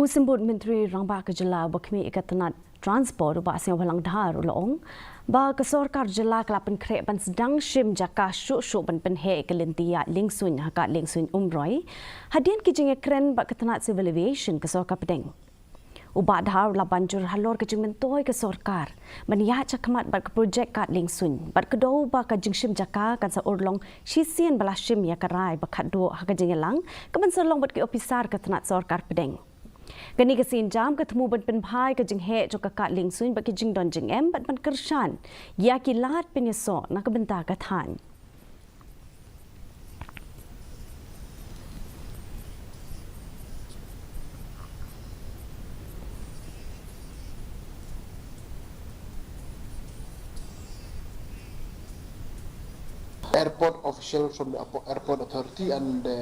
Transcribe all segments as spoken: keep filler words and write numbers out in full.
U Symbud Myntri Rangbah ka Jylla uba khmih ïa ka tnat Transport, u Bah Sniawbhalang Dhar, u la ong ba ka sorkar jylla ka la pynkhreh ban sdang shim jaka shuh shuh ban pynheh ïa ka lynti ïaid liengsuiñ ha Kad Liengsuiñ Umroi hadien ki jingïakren bad ka tnat Civil Aviation ka sorkar pdeng. U Bah Dhar u la ban jur halor ka jingmyntoi ka sorkar ban ïaid shakhmat bad ka projek Kad Liengsuiñ bad kdew ba ka jingshim jaka kan sa urlong shisien ba la shim ïa ka rai ba khatduh ha ka jingïalang kaban sa long bad ki ophisar ka tnat sorkar pdeng. Kane ka sienjam ka thmu ban pynbha ïa ka jingheh jong ka Kad Liengsuiñ bad ki jingdon jingem bad ban kyrshan ïa ki lad pynïasoh na ka bynta ka thaiñ. Airport official from the apo- airport authority and the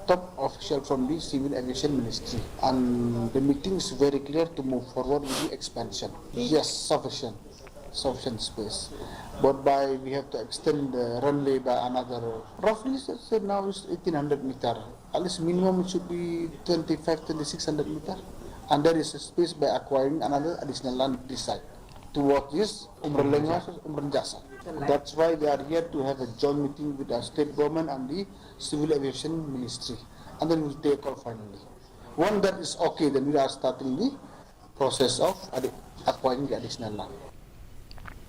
top official from the Civil Aviation Ministry. And the meeting is very clear to move forward with the expansion. Yes, sufficient, sufficient space. But by we have to extend the runway by another roughly, say, say now it's eighteen hundred meter. At least minimum it should be twenty-five, twenty-six hundred meter. And there is a space by acquiring another additional land this side towards this Umralleng, Umralleng Jasa. That's why we are here to have a joint meeting with the state government and the civil aviation ministry. And then we'll take a call finally. Once that is okay, then we are starting the process of addi- acquiring the additional land.